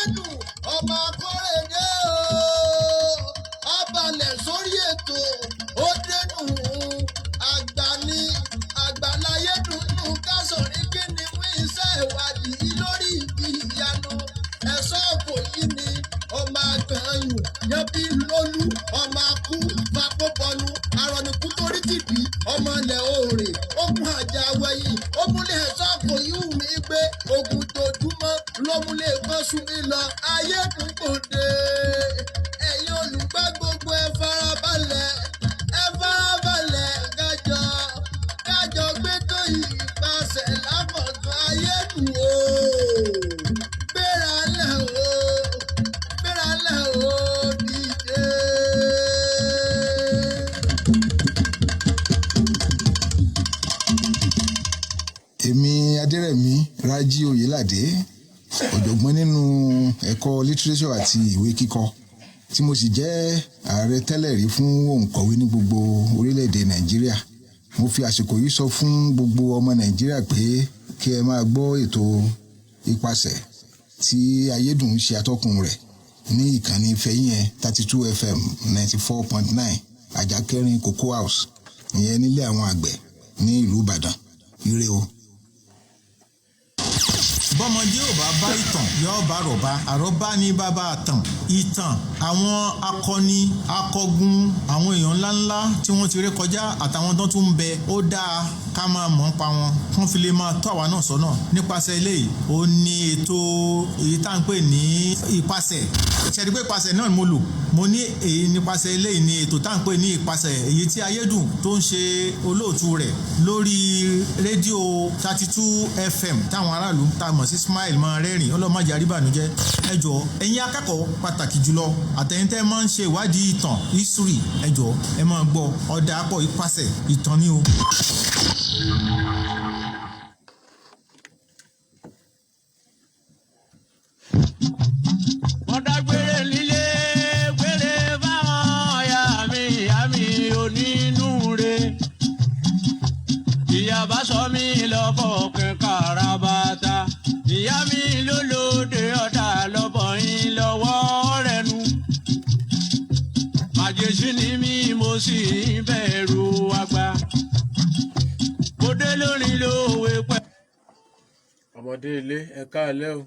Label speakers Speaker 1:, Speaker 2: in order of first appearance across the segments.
Speaker 1: Ayédùn ọmọ Akórèdé o, ọbalẹ̀ sórí ètò ó dénú àgbà ní àgbàláyédùn nù kásọ̀rí kí ni wí iṣẹ́ ìwádìí lórí ibi ìyanu ẹ̀sọ́ kò yí ni ọmọ àgbọ̀nyùn yẹn bí lólú ọmọ akú fapóbọnu arọ̀nìkú torí tìbí ọmọ ilẹ̀ òòrè ogun àjà wẹ̀yìn omúlẹ̀ ẹ̀sọ́ kò yí wù mí gbé ogun dojúmọ́ lómúlẹ̀ gbọ́sùn mi lọ ayédùn gbòde ẹ̀yin olùgbọ́ gbogbo ẹ farabalẹ̀ ẹ farabalẹ̀ kájọ kájọ gbé tó ìpasẹ̀ lápọ̀tún ayédùn o gbéra lẹ̀ o gbéra lẹ̀ o dìde.
Speaker 2: Èmi Adérẹ̀mí Rájí Oyèládé, ọ̀jọ̀gbọ́n nínú ẹ̀kọ́ lítírésọ̀ àti ìwé kíkọ, tí mo sì jẹ́ ààrẹ tẹ́lẹ̀ rí fún òǹkọ̀wé ní gbogbo orílẹ̀-èdè Nàìjíríà. Mo fi àsìkò yìí sọ fún gbogbo ọmọ Nàìjíríà pé kí ẹ máa gbọ́ ètò Ipasẹ̀ tí Ayédùn ń ṣe atọ́kùn rẹ̀ ní ìkànnì Fẹ́yìnyẹn 32 FM 94.9, Àjàkẹ́rin Cocoa House, ìyẹn nílé àwọn àgbẹ̀ ní ìlú Ìbàdàn. Ire o.
Speaker 3: Bọ́mọdé ò bá bá ìtàn, yóò bá àròbá. Àròbá ní bàbá àtàn. Ìtàn àwọn akọni akọgun, àwọn èèyàn ńláńlá tí wọ́n ti ré kọjá àtàwọn tó tún ń bẹ, ó dáa ká máa mọ̀ ń pa wọn kán fi lè máa tọ́ àwa náà sọ́nà. Nípasẹ̀ eléyìí, ó ní ètò èyí tá à ń pè ní Ìpasẹ̀. Ṣẹ̀dí pé ìpasẹ̀ náà ni mo lò, mo ní èyí nípasẹ̀ eléyìí ní ètò tá à ń pè ní Ìpasẹ̀, èyí tí Ayédùn tó ń ṣe olóòtú rẹ̀ lórí rédíò 32 FM táwọn aráàlú tá a mọ̀ sí Smile máa rẹ́rìn. Ọlọ́mọdé àríbànújẹ́. Ẹ jọ̀ọ́, ẹ̀yin akẹ́kọ̀ọ́ pàtàkì jùlọ àtẹ̀yin tẹ́ máa ń ṣe ìwádìí ìtàn, history, ẹ jọ̀ọ́, ẹ máa gbọ́ ọ̀dà àpọ̀. Ìpasẹ̀ ìtàn ni o.
Speaker 4: Wọ́n dágbére nílé gbére fáwọn ọ̀yà mi, ìyá mi onínúure. Ìyá bá sọ mí lọ́bọ̀ kínkàrà bàtà. Ìyá mi ló lóde ọ̀dà lọ́bọ̀ yín lọ́wọ́ rẹ̀ nu. Màjèṣí ni mí, mo sì ń bẹ̀rù àgbà. Mo dé lórí lówe pẹ́.
Speaker 5: Ọmọdé ilé, ẹ káalẹ́ o.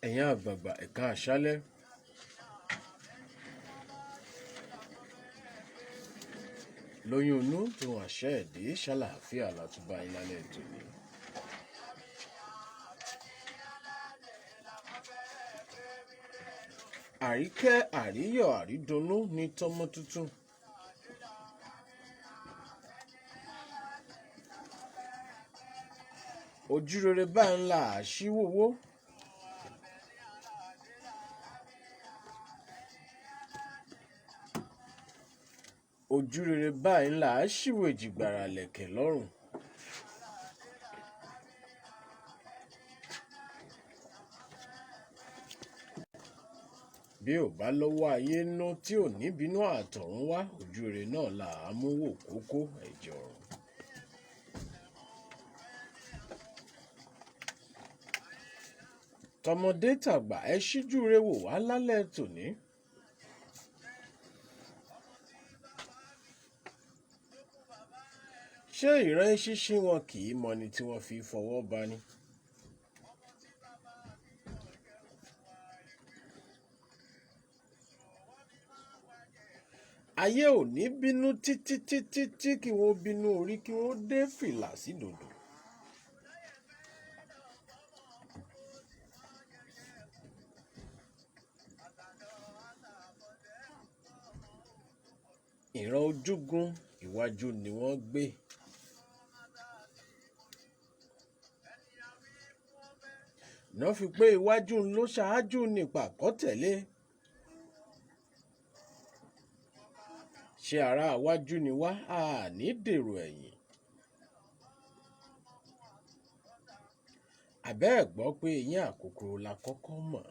Speaker 5: Ẹ̀yin àgbààgbà, ẹ ká àṣálẹ́. Lóyún inú tó àṣẹ ẹ̀dí ṣàlàáfíà látúbà yín lálẹ́ tòní. Àríkẹ́ àríyọ̀ àrídunnú ní tọmọ tuntun. Ojú rere báyìí ńlá àṣìwòwò. Ojú rere báyìí ńlá àṣìwò èjìgbàrà lẹ̀kẹ̀ lọ́rùn. Bí ò bá lọ́wọ́ ayé nú tí ò ní bínú àtọ̀run wá, ojú rere náà là á mú wò kókó ẹ̀jẹ̀ ọ̀run. Tọmọdé tàgbà, ẹ ṣíjú re wò wá lálẹ́ tòní. Ṣé ìran eṣinṣin wọn kì í mọni tí wọ́n fi fọwọ́ bani? Ayé ò ní bínú títí títí tí kí wọ́n bínú orí kí wọ́n dé fìlà sí dòdò. Ìran ojúgun iwájú ni wọ́n gbé. Ná fi pé iwájú ló ṣáájú nípa àkọ́tẹ̀lé. Ṣé ará iwájú ni wá, a ní dèrò ẹ̀yìn? Àbẹ́ ẹ̀ gbọ́ pé eyín àkókò la kọ́kọ́ mọ̀.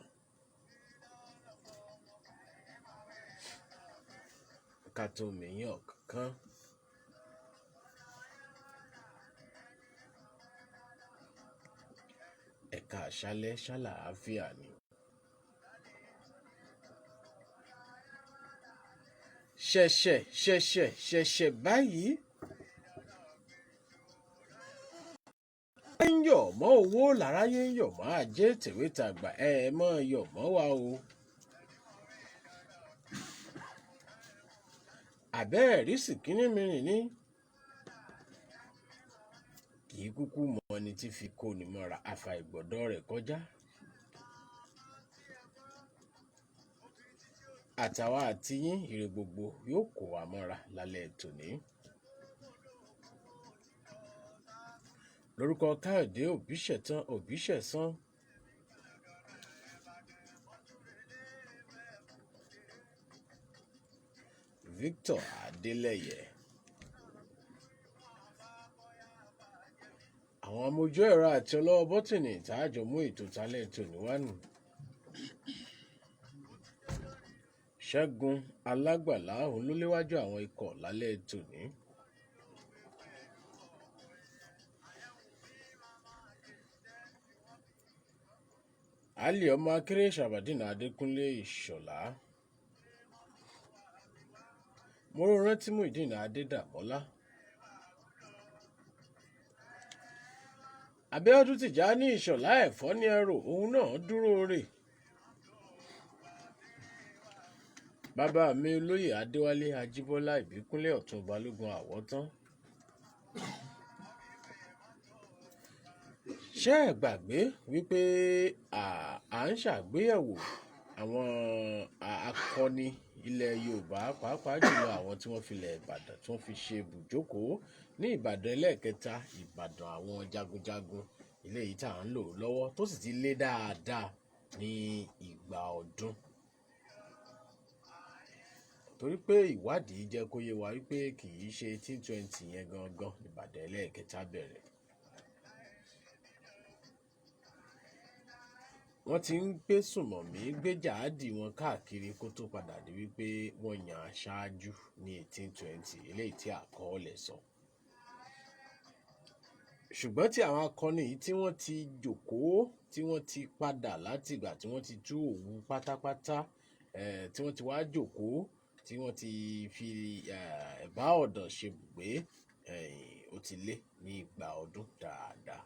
Speaker 5: Ká tó mìíyàn kankan. Ẹ̀ka àṣálẹ́ ṣàlàáfíà ni. Ṣẹ̀ṣẹ̀ ṣẹ̀ṣẹ̀ ṣẹ̀ṣẹ̀ báyìí ń yọ̀ mọ́ owó láráyé ń yọ̀ mọ́ ajé tèwe tàgbà ẹ mọ́ yọ̀ mọ́ wa o. Àbẹ́ẹ̀rí sìkínní mìíràn ní kì í kúkú mọ ẹni tí fi kó ni mọ́ra àfà ìgbọ̀dọ̀ rẹ̀ kọjá. Àtàwa àti yín ire gbogbo yóò kó wa mọ́ra lálẹ́ tòní. Lórúkọ Káyọ̀dé Òbíṣẹ̀tàn Òbíṣẹ̀sán Victor Adélẹ́yẹ. Àwọn amójú ẹ̀rọ àti ọlọ́wọ́ bọ́tìnì tààjọ mú ètò tálẹ̀ tòní wá nù. Ṣẹ́gun Alágbàlá òun ló léwájú àwọn ikọ̀ lálẹ́ tòní. Ali ọmọ akéré Sàbàdínà Adékúnlé Ìṣọ̀lá. Móró rántí Muyideen Adédàmọ́lá. Abíọ́dún Tìjání Ìṣọ̀lá ẹ̀fọ́ ní ẹrù òun náà dúró rè. Bàbá mi olóyè Adéwálé Ajíbọ́lá Ìbíkúnlé Ọ̀tún Balógun Àwọ̀tán. Ṣé ẹ gbàgbé wípé à ń ṣàgbéyẹ̀wò àwọn akọni ilẹ̀ Yorùbá pàápàá jùlọ àwọn tí wọ́n filẹ̀ Ìbàdàn tí wọ́n fi ṣe ibùjókòó ní Ìbàdàn ẹlẹ́ẹ̀kẹta Ìbàdàn àwọn jagunjagun eléyìí tá à ń lò lọ́wọ́ tó sì ti lé dáadáa ní ìgbà ọdún. Torí pé ìwádìí jẹ́ kó yé wa wípé kì í ṣe 1820 yẹn gangan Ìbàdàn ẹlẹ́ẹ̀kẹta bẹ̀rẹ̀. Wọ́n ti ń gbé sùmọ̀mí gbé jàádì wọn káàkiri kó tó padà di wípé wọ́n yan aṣáájú ní 1820 eléyìí tí àkọọ́lẹ̀ sọ. Ṣùgbọ́n tí àwọn akọni yìí tí wọ́n ti jòkóó tí wọ́n ti padà látìgbà tí wọ́n ti tú òwú pátápátá tí wọ́n ti wá jòkóó tí wọ́n ti fi ẹ̀bá ọ̀dàn ṣe ibùgbé ó ti lé ní ìgbà ọdún dáadáa.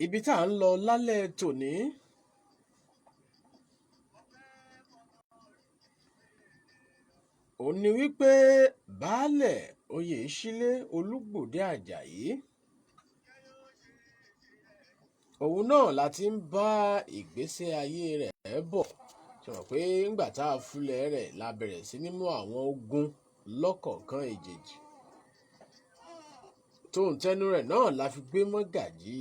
Speaker 5: Ibi tá à ń lọ lálẹ́ tòní òun ni wípé Baálẹ̀ Oyèsílẹ̀ Olúgbòde Àjàyí òun náà la ti ń bá ìgbésí ayé rẹ̀ bọ̀. Ṣe mọ̀ pé ńgbà tá a fulẹ̀ rẹ̀ la bẹ̀rẹ̀ sí ní mú àwọn ogun lọ́kọ̀ọ̀kan èjèèjì. Tóun tẹnu rẹ̀ náà la fi gbé Mọ́gàjí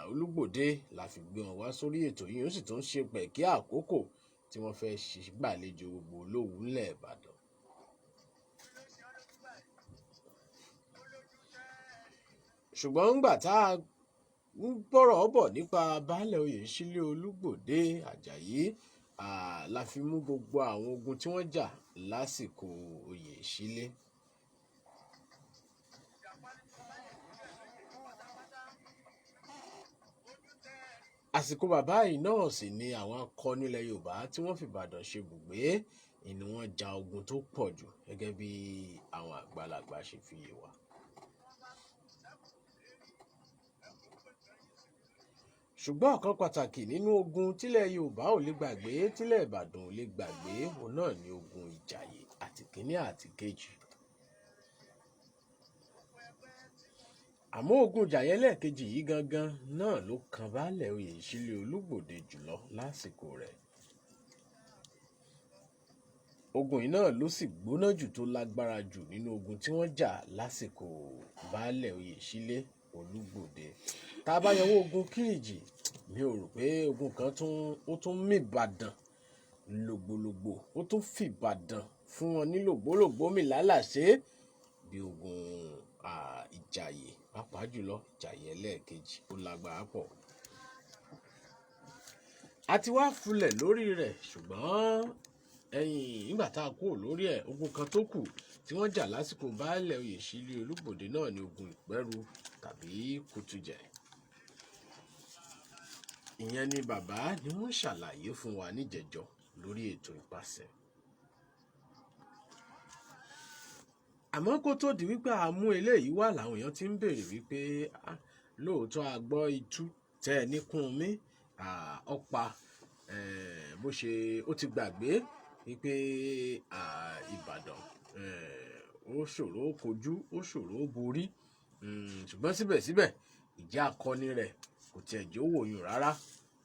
Speaker 5: Olúgbòde la fi gbé wọn wá sórí ètò yìí ó sì tún ṣe pẹ̀kí àkókò tí wọ́n fẹ́ gbàlejò gbogbo Olówu ńlẹ̀ Ìbàdàn. Ṣùgbọ́n ńgbà tá a ń bọ̀rọ̀ bọ̀ nípa Baálẹ̀ Oyèsílẹ̀ Olúgbòde Àjàyí la fi mú gbogbo àwọn ogun tí wọ́n jà lásìkò Oyèsílẹ̀. Àsìkò bàbá yìí náà sì ni àwọn akọni ilẹ̀ Yorùbá tí wọ́n fi Ìbàdàn ṣe ibùgbé ni wọ́n ja ogun tó pọ̀ jù gẹ́gẹ́ bí àwọn àgbàlagbà ṣe fi yé wa. Ṣùgbọ́n ọ̀kan pàtàkì nínú ogun tílẹ̀ Yorùbá ò lè gbàgbé tílẹ̀ Ìbàdàn ò lè gbàgbé òun náà ni ogun Ìjàyè àti kínní àti kejì. Àmọ́ ogun Ìjàyè ẹlẹ́ẹ̀kejì yìí gangan náà ló kan Baálẹ̀ Oyèsílẹ̀ Olúgbòde jùlọ lásìkò rẹ̀. Ogun yìí náà ló sì gbóná jù tó lágbára jù nínú ogun tí wọ́n jà lásìkò Baálẹ̀ Oyèsílẹ̀ Olúgbòde. Tá a bá yọwọ́ ogun Kírìjì mi ò rò pé ogun kan ó tún mì Ìbàdàn lògbòlògbò ó tún fìbàdàn fún wọn ní lògbólògbó mi lálàṣe bí ogun Ìjàyè pàápàá jùlọ Ìjàyè ẹlẹ́ẹ̀kejì ó lágbára pọ̀. A ti wá fulẹ̀ lórí rẹ̀, ṣùgbọ́n ẹ̀yìn nígbà tá a kúrò lórí ẹ̀, ogun kan tó kù tí wọ́n jà lásìkò Baálẹ̀ Oyèsílé Olúgbòde náà ní ogun Ìpẹ́rù tàbí Kùtùjẹ. Ìyẹn ni bàbá ni wọ́n ṣàlàyé fún wa níjẹ̀jọ́ lórí ètò ìpàṣẹ. Àmọ́ kó tó di wípé a mú eléyìí wá, làwọn èèyàn ti ń béèrè wípé lóòótọ́ a gbọ́ itú tẹ́ ẹ ní Kúnmi ọ̀pá bó ṣe ó ti gbàgbé wípé Ìbàdàn ó ṣòro ó kojú, ó ṣòro ó borí, ṣùgbọ́n síbẹ̀síbẹ̀ ìjà akọni rẹ̀ kò tiẹ̀ jẹ́ ó wòyún rárá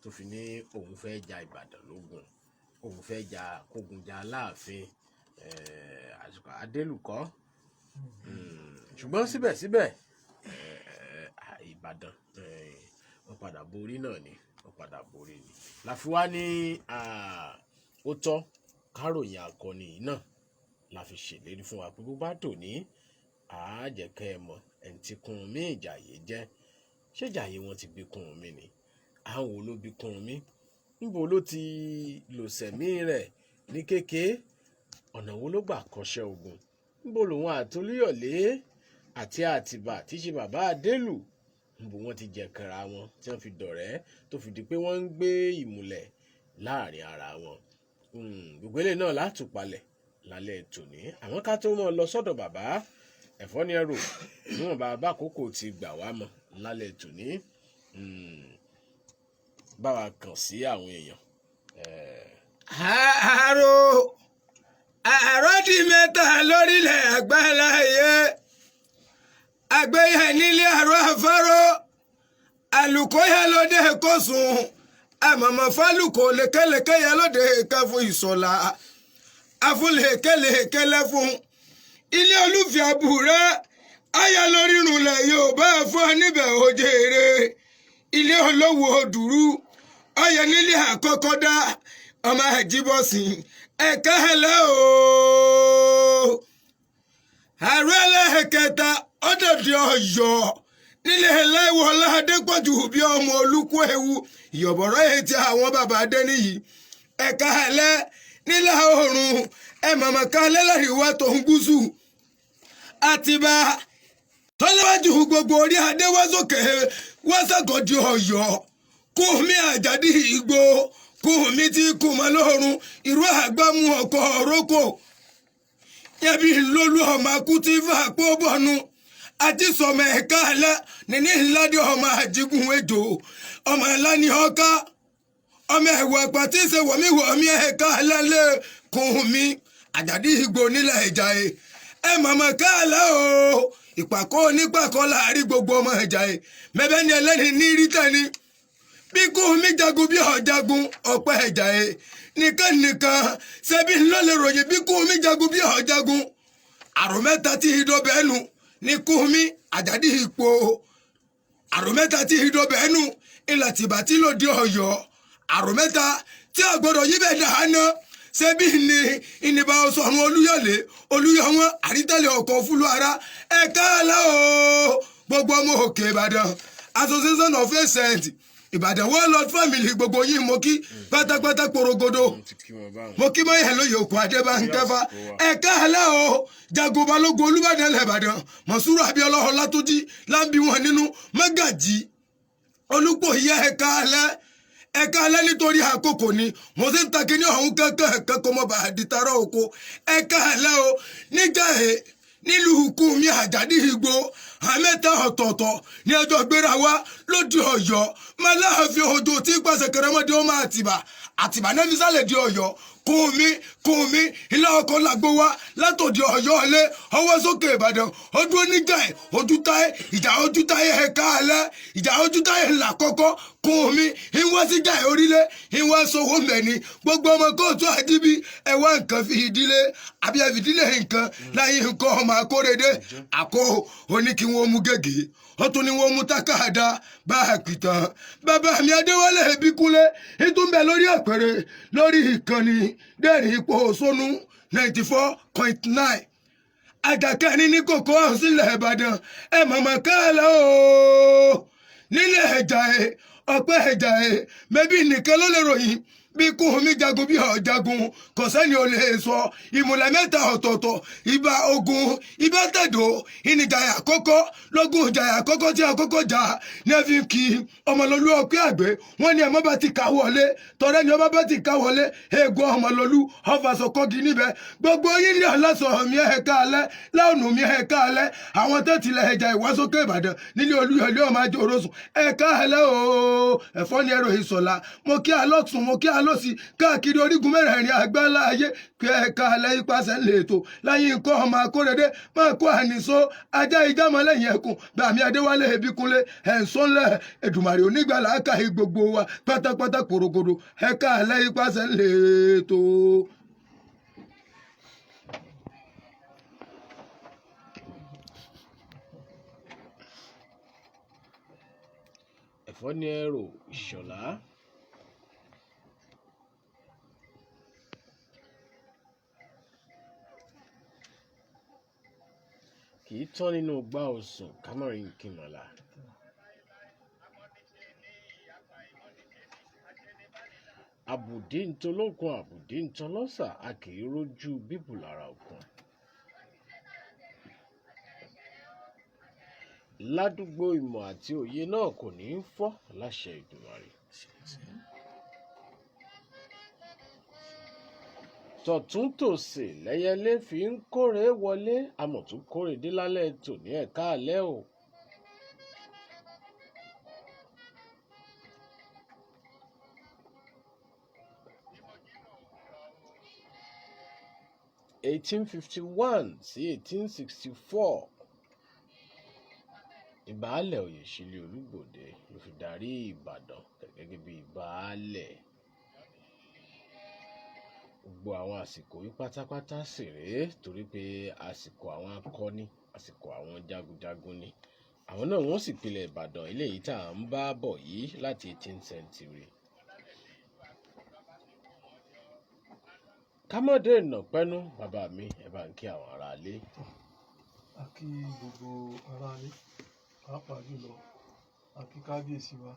Speaker 5: tó fi ní òun fẹ́ ja Ìbàdàn lógun, òun fẹ́ ja kógun ja Aláàfin àsìkò Adélùkọ́. Ṣùgbọ́n síbẹ̀síbẹ̀ Ìbàdàn wọ́n padà borí náà ni, wọ́n padà borí ni. Láfi wá ní ó tọ́ káròyìn akọni yìí náà la fi ṣèlérí fún wa pé bó bá tòní àájẹkẹ́ ẹ mọ̀ ẹni tí Kúnmi Ìjàyè jẹ́. Ṣé Ìjàyè wọn ti bí Kúnmi ni? Àwọn wo ló bí Kúnmi? Níbo ló ti lò sẹ̀mí rẹ̀ ní kékeré? Ọ̀nà wo ló gbà kọ́ṣẹ́ ogun? Níbo lòun àti Olúyọ̀lé àti Àtìbà tí í ṣe bàbá Adélù, níbo wọ́n ti jẹ̀kẹ̀rà wọn tí wọ́n fi dọ̀rẹ́ tó fi di pé wọ́n ń gbé ìmùlẹ̀ láàrin ara wọn? Gbogbo eléyìí náà látùpalẹ̀ lálẹ́ tòní. Àwọn ká tó mọ̀ lọ sọ́dọ̀ bàbá ẹ̀fọ́ ní ẹrù níwọ̀n bá àkókò ti gbà wá mọ̀ lálẹ́ tòní, bá wa kàn sí àwọn èèyàn.
Speaker 6: Àrò àrò di mẹ́ta lórílẹ̀ àgbáláyé, àgbéyẹ̀ nílé àrò àfáró, àlùkòyà lóde kòsùn, àmọ̀mọ̀ fálùkò lékelèké yẹ lóde káfún ìsọ̀lá àfúnlékelèké lẹ́fún ilé olúfẹ́ àbúrẹ́ àyà lórí irunlẹ̀ yóò bá fún ọ níbẹ̀ òjèrè ilé olówó òdùrú ọyẹ nílé àkọ́kọ́ dá ọmọ àjíbọ̀sìn ẹ̀ka ẹlẹ́ o. Àrùn ẹlẹ́ẹ̀kẹta ọ̀dọ̀dẹ̀ ọ̀yọ́ nílé ẹlẹ́wọ̀ ọ̀làdẹ́pọ̀jù bí ọmọ olùkú ewu ìyọ̀bọ̀rọ̀ etí àwọn bàbá adẹ́niyì ẹ̀ka ẹlẹ́ nílẹ̀ oòrùn ẹ̀ mọ̀mọ́ ká lẹ́lẹ́rìí wá tó ń gúúsù àtibá tọ́lẹ́wájú gbogbo orí adé wá sókè wá sàgọ́dì ọ̀yọ́ Kúnmi Àjàdí Ìgbò Kúnmi tí kùmọ̀ lóorun ìró àgbàmú ọkọ̀ òrókò yẹbi lólu ọmọ akutí fàpọ̀ bọ̀nu àti sọmọ ẹ̀ka alẹ́ nínú ńláde ọmọ àjígun ejò ọmọ ńlá ní ọ̀ká ọmọ ẹ̀wọ̀ ẹ̀pà tí ń ṣe wọ̀míwọ̀mí ẹ̀ka alẹ́ lé Kúnmi Àjàdí Ìgbò nílẹ̀ Ìjàyè ẹ mọ̀mọ́ káàlẹ́ o. Ìpàkọ́ onípàkọ́ láàrin gbogbo ọmọ Ìjàyè mẹ́bẹ́ ni ẹlẹ́ni ní rí tẹ́ni bí Kúnmi jagun bí ọ̀jagun ọ̀pẹ́ Ìjàyè nìkan nìkan ṣebí ńlọ́lẹ̀ ròyìn bí Kúnmi jagun bí ọ̀jagun àrùn mẹ́ta tí ìdọ̀bẹ̀ nù ní Kúnmi Àjàdí Ìgbò àrùn mẹ́ta tí ìdọ̀bẹ̀ nù ilà tìbàtì lòdì Ọ̀yọ́ àrùn mẹ́ta tí a gbọ́dọ̀ yí bẹ́ẹ̀ dáná ṣebí ní ìnìbà sọ̀run Olúyọ̀lé Olúyọ̀wọ́n àrítẹ́lẹ̀ ọkọ̀ fúlù ara ẹ̀ka ẹ̀lẹ́ o. Gbogbo ọmọ òkè Ìbàdàn Association of Saint Ìbàdàn World Lord Family gbogbo yín mo kí pátápátá porogodo mo kí mọ́ yẹn lóye òkú Adébánkẹ́fà ẹ̀ka ẹ̀lẹ́ o. Jagun Balógun Olúbàdàn lẹ́bàdàn Mọ̀súrù Abíọ́lá Ọlátúnjí láǹbí wọn nínú Mọ́gàjì Olúpòyí ẹ̀ka ẹ̀lẹ́ ẹ̀ka alẹ́ nítorí àkókò ni mo sì ń ta kíní ọ̀hún kankan kankan mọ́ bá àdìtarọ́ oko ẹ̀ka alẹ́ o. Níjà ẹ̀ nílùú Kúnmi Àjàdí Ìgbò àmẹ́ta ọ̀tọ̀ọ̀tọ̀ ní ọjọ́ gbéra wá lóde Ọ̀yọ́ máláàfin òjò tí pàṣẹ kẹrẹmọdé ọmọ Àtìbà Àtìbà náà fi sálẹ̀ di Ọ̀yọ́ Kúnmi Kúnmi ilé ọkọ̀ làgbó wá látòdì Ọ̀yọ́ ilé ọwọ́ sókè Ìbàdàn ọdún oníjà ẹ̀ ojútáyé ìjà ojútáyé ẹ̀ka alẹ́ ìjà ojútáyé ńlá kọ́kọ́ Kúnmi ìwọ́n síjà ẹ̀ orílẹ̀ ìwọ́n sowó mẹ́ni gbogbo ọmọ kóòtù àdìbí ẹ̀wá nǹkan fi ìdílé àbí ẹ̀fìdílé nǹkan láyé nǹkan ọmọ akórèdé àkó oní kí wọ́n mú gègé ó tún ní wọ́n mú tákàdá bá a pìtàn bàbá mi Adéwálé Ìbíkúnlé ìtúnbẹ lórí àpèrè lórí ìkànnì dẹ́rìn ipò sónú 94.9 àjàkẹ́ni ní kòkó ọ̀hún sílẹ̀ Ìbàdàn ẹ̀ mọ̀mọ́ káàlẹ́ o nílẹ̀ Ìjàyè Ọpẹ́ ẹ̀jà ẹ̀ mẹ́bí nìkan ló lè ròyìn bí kún mi jagun bí ọ̀jagun, kò sẹ́ni ò lè sọ. Ìmùlẹ̀ mẹ́ta ọ̀tọ̀ọ̀tọ̀, ìbà ogun ibà tẹ̀dọ̀ ìnìjàyà àkọ́kọ́ lógún ìjàyà àkọ́kọ́ tí àkọ́kọ́ jà ní ẹ fi ń kí Ọmọlọ́lú ọpẹ́ àgbẹ̀. Wọ́n ní ẹ̀mọ́ bá ti ká wọlé tọ́rẹ́ ni ọba bá ti ká wọlé eegun Ọmọlọ́lú ọfàṣọkọ́gi níbẹ̀. Gbogbo yín ní ọlọ́sọ̀ mi ẹ̀ka alẹ́ láọ̀nù mi ẹ̀ka alẹ́, àwọn tó tilẹ̀ ẹja ìwásókè Ìbàdàn nílé Olúyọ̀lé ọmọ ajé orosùn ẹ̀ka alẹ́ ooo. Ẹ̀fọ́ ni ẹ̀rọ ìsọ̀la, mo kí alọ́tún, mo kí alọ́sì káàkiri orígun mẹ́rẹ̀ẹ̀rin àgbáńlá ayé kí ẹ̀ka alẹ́. Ipasẹ̀ ń lè tó láyé nǹkan ọmọ akórèdé máa kó àníṣó ajá ìjámọ́ lẹ́yìn ẹkùn bàmí Adéwálé Ebíkúnlé ẹ̀ǹsọ́nlẹ̀ Èdùmàrè onígbàlà káyé gbogbo wa pátápátá pòrògodò. Ẹ̀ka alẹ́, ipasẹ̀ ń lè tó.
Speaker 5: Ẹ̀fọ́ ni ẹrò Ìṣọ̀lá. Kì í tán nínú gbá osùn kámọ́rin kìmọ̀lá. Àbùdí ntolókun, àbùdí ntọlọ́sà, a kì í rójú bíbù lára òkun. Ládùúgbò ìmọ̀ àti òye náà kò ní í fọ́ láṣẹ Ìdùmarè. Tọ̀tún tòsì lẹ́yẹlé fi ń kórè wọlé, amọ̀tún kórè dé lálẹ́ tòní. Ẹ̀ka alẹ́ o. (1851 sí 1864) Ìbàálẹ̀ Oyèsílẹ̀ Olúgbòde ló fi darí Ìbàdàn gẹ́gẹ́ bí baálẹ̀. Gbogbo àwọn àsìkò yìí pátápátá sì rèé, torí pé àsìkò àwọn akọni, àsìkò àwọn jagunjagun ni. Àwọn náà wọ́n sì pilẹ̀ Ìbàdàn eléyìí tá à ń bá bọ̀ yìí láti 18th century. Kámọ́dé ìnàpẹ́nu, bàbá mi, ẹ bá ń kí àwọn aráalé.
Speaker 7: A kí gbogbo aráalé, pàápàá jùlọ a kí kábíyèsí wa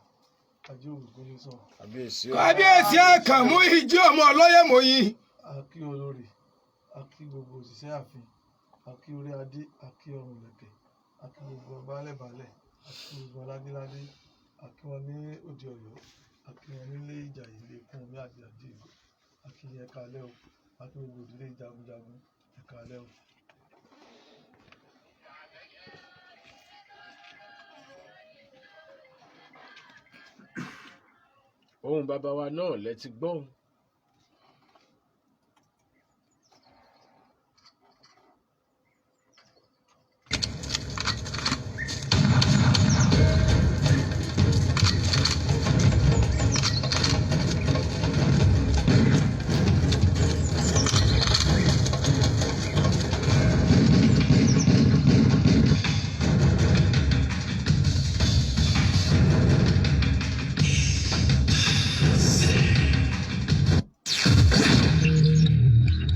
Speaker 7: Ajé Ògúnnísàn.
Speaker 5: Kábíyèsí o.
Speaker 6: Kábíyèsí Àkànmú ìjí ọmọ ọlọ́yẹ̀mọ̀yìn.
Speaker 7: A kí olórí, a kí gbogbo òṣìṣẹ́ ààfin, a kí orí adé, a kí ọrùn ìlẹ̀kẹ̀, a kí gbogbo baálẹ̀-baálẹ̀, a kí gbogbo aládéládé, a kí wọn ní òde Ọ̀yọ́, a kí wọn nílé Ìjàyè, ilé Kúnmi àti Àdìgún, a kí yín, ẹ káalẹ́ o. A kí gbogbo ìdílé jagunjagun, ẹ káalẹ́ o.
Speaker 5: Ohun bàbá wa náà lẹ ti gbọ́n.